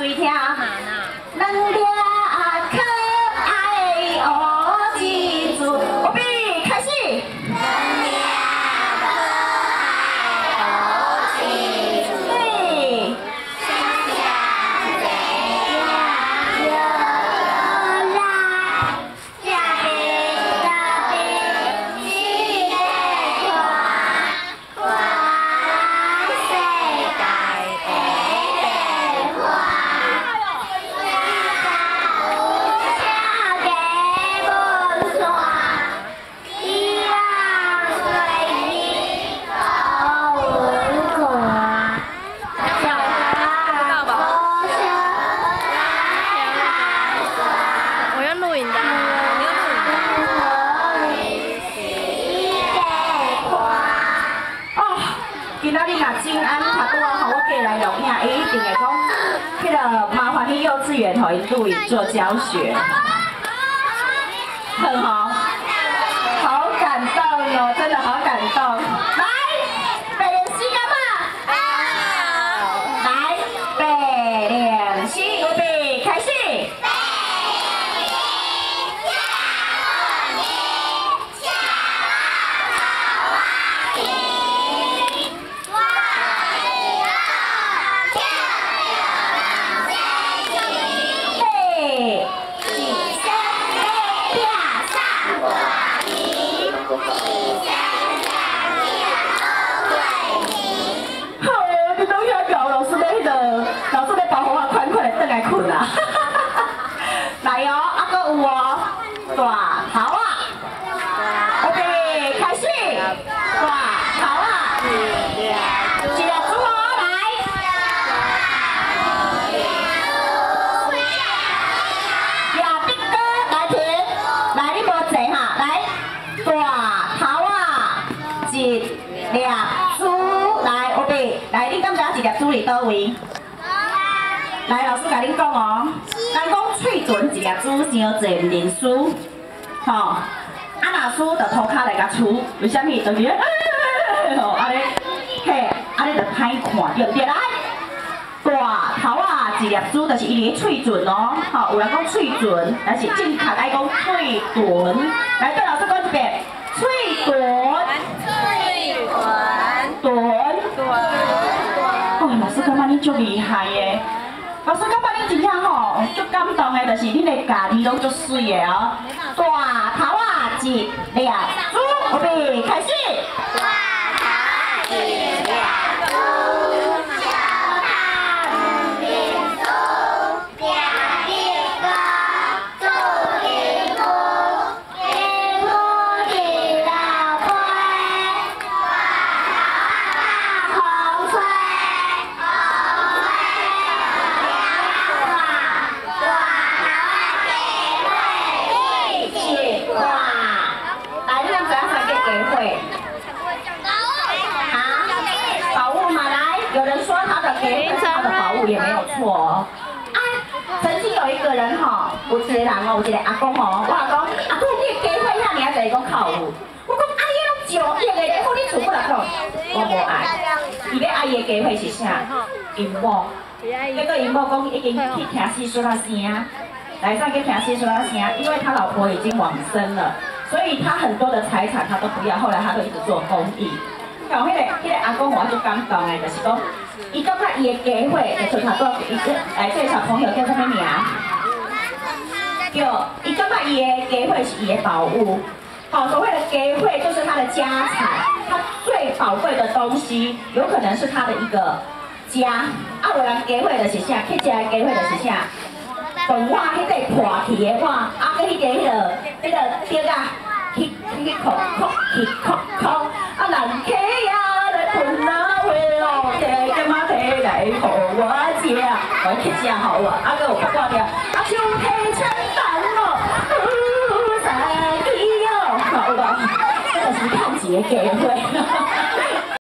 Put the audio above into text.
注意聽啊！兩粒可愛烏蜘蛛，預備開始。兩粒可愛烏蜘蛛，對。雙雙坐搖來，食冰豆冰四個看，看世界爬爬看。有車加文線，伊人隨你好看，小我用錄影的，我用錄影的。哦，今仔日若靜安頭拄仔予我過來錄影，伊一定會講，彼个麻煩去幼稚園予𪜶錄影做教學，很好，好感動哦，真的好感動。來，白練絲幹嘛？來，白練絲，預備開始。嘿，一生欲拼送大鱼，一生拼好好，你攏遐𠢕，老師欲彼个，老師欲包予我款款的轉來睏啊！來哦，啊，閣有哦，大頭仔，預備開始，大頭仔，一粒珠哦，來。亞碧哥來停，來你無坐哈，來大頭仔，一粒珠，來預備，來你敢知影一粒珠佇佗位？來，老師共恁講哦，人講喙唇一粒珠，傷濟毋認輸，吼，啊若輸就塗跤來共輸，為啥物？就是吼，按呢，嘿，按呢就歹看，對毋對？來，大頭仔一粒珠，就是伊佇咧喙唇哦，吼，有人講喙唇，但是正確愛講喙唇。來，對老師講一遍，喙唇。唇。哦，老師感覺恁足厲害的。老師感覺恁真正吼足感動的，就是恁的家己攏足媠的哦。大頭仔一粒珠，預備開始。大頭仔一粒珠，小頭毋認輸，拚竹篙做漁夫，漁夫一老杯，大頭仔放風吹，風吹大頭仔加伙一掛。來，你敢知影啥叫家伙？啊？寶物嘛，來，有人說他的家伙是他的寶物也沒有錯哦。啊，曾經有一個人吼，有一個人哦，有一個阿公哦，我阿公，阿公你的家伙遐爾濟，伊講較有。我講啊，你攏上億的咧，好你厝過來講，我無愛。伊欲愛伊的家伙是啥？𪜶某。結果𪜶某講已經去聽四書仔聲，來上去聽四書仔聲，因為他老婆已經往生了，所以他很多的財產他都不要，後來他都一直做公益。講彼个阿公我足感動的，就是講，伊感覺伊的家伙就出頭拄伊這來這個小朋友叫啥物名？叫伊感覺伊的家伙是伊的寶物。好，所謂的家伙就是他的家產，他最寶貴的東西，有可能是他的一個家。啊，有人家伙就是啥？去食的家伙就是啥？飯碗彼個破去的碗，啊，閣彼个竹仔，去去去扣扣去扣扣，啊，人客呀來分啊話咯，提柑仔提來予我食，我去食好啊，啊，閣有八卦條，啊，手提槍彈咯，三支哦，有無？這就是趁錢的家伙。